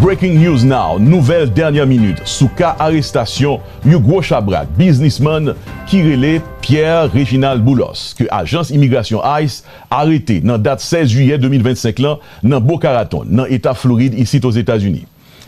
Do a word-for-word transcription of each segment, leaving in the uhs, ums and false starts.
Breaking news now, nouvèl dènyè minit sou ka arestasyon yon gwo chabrak biznismann ki rele Pierre Reginald Boulos, ke ajans imigrasyon ice arete nan dat sèz jiyè de mil vennsenk lan nan Boca Raton, nan eta Florid, isit Ozetazini.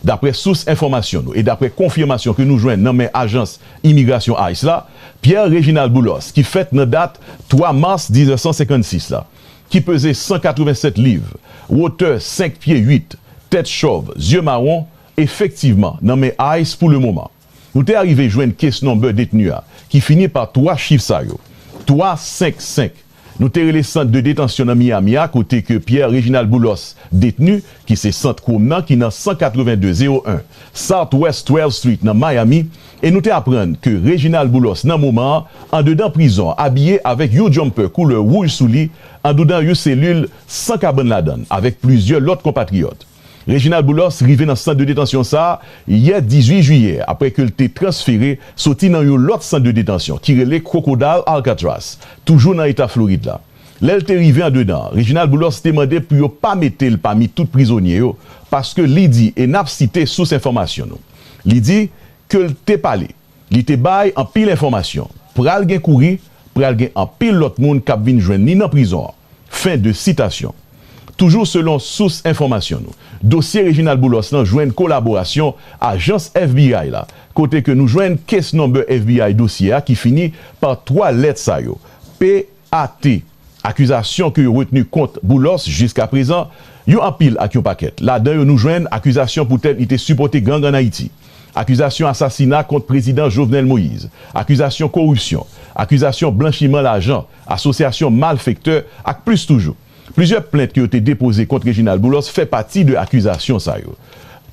Daprè sous enfòmasyon nou e daprè konfimasyon ke nou jwenn nan men ajans imigrasyon ice la, Pierre Reginald Boulos, ki fèt nan dat twa mas diznèf san senkannsis la, ki peze san katrevennsèt liv, wotè senk pye uit, tèt chòv, zye mawon, efektivman nan men ice pou lemoman. Nou te arive jwenn case number detni a, ki fini pa twa chif sa yo, twa senk senk. Nou te rele sant de detansyon nan Miami a, kote ke Pierre Reginald Boulos detni, ki se sant Chrome nan, ki nan san katreven de zewo en Southwest twelfth Street nan Miami, e nou te aprann ke Reginald Boulos nan moman an, andedan prizon an, abiye avèk yon jumper koulè wouj sou li, andedan yon selil san kabann ladan l, avèk plizyè lòt konpatriyòt. Reginald Boulos rive nan sant de detansyon sa a yè dizuit jiyè, apre ke l te transfere soti nan yon lòt sant de detansyon ki rele Crocodile Alcatraz, toujou nan eta Florid la. Lè l te rive andedan an, Reginald Boulos te mande pou yo pa mete l pami tout prizonye yo, paske li di, e n ap site sous enfòmasyon nou, li di ke l te pale, li te bay anpil enfòmasyon, pral gen kouri, pral gen anpil lòt moun k ap vin jwenn li nan prizon an. Fen de sitasyon. Toujou selon sous enfòmasyon nou, dosye Reginald Boulos lan jwenn kolaborasyon ajans F B I la, kote ke nou jwenn case number F B I dosye a ki fini pa twa lèt sa yo, P A T. Akizasyon ke yo retni kont Boulos jiskaprezan, yo anpil ak yon pakèt. Ladan yo nou jwenn akizasyon poutèt li te sipòte gang ann Ayiti, akizasyon asasina kont Prezidan Jovenel Moïse, akizasyon koripsyon, akizasyon blanchiman lajan, asosyasyon malfektè, ak plis toujou. Plizyè plent ke yo te depoze kont Reginald Boulos fè pati de akizasyon sa yo.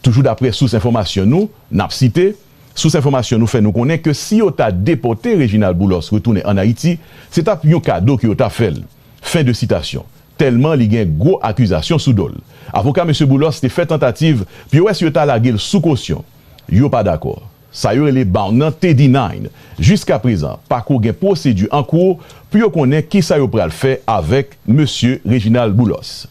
Toujou daprè sous enfòmasyon nou, n ap site, sous enfòmasyon nou fè nou konnen ke si yo ta depòte Reginald Boulos retounen ann Ayiti, se t ap yon kado ke yo ta fè l. Fen de sitasyon. Tèlman li gen gwo akizasyon sou do l. Avoka mesye Boulos te fè tantativ pou yo wè si yo ta lage l sou kosyon. Yo pa dakò. Sa yo rele bond nan te deny. Jiskaprezan, pako gen pwosedi an kou pou yo konnen kisa yo pral fè avèk mesye Reginald Boulos.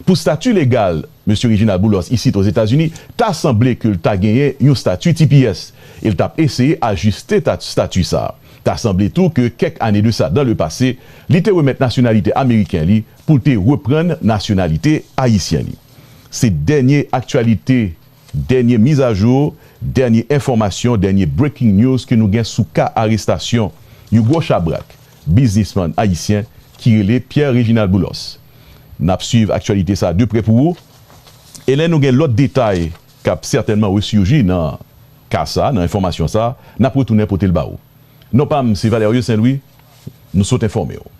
Pou stati legal mesye Reginald Boulos isit Ozetazini, ta sanble ke l ta genyen yon stati T P S e l t ap eseye ajiste ta-, stati sa a. Ta sanble tou ke kèk ane de sa, dans le passé, li te remèt nasyonalite ameriken li pou l te reprann nasyonalite ayisyen li. Se dènye aktyalite, dènye mizajou, dènye enfòmasyon, dènye breaking news ke nou gen sou ka arestasyon yon gwo chabrak biznismann ayisyen ki rele Pierre Reginald Boulos. N ap swiv aktyalite sa a de prè pou ou. E lè nou gen lòt detay k ap sètènman resurji nan ka sa, nan enfòmasyon sa, n ap retounen pote l ba ou. Non pa m, se Valerio Saint Louis, nou sot enfòme w.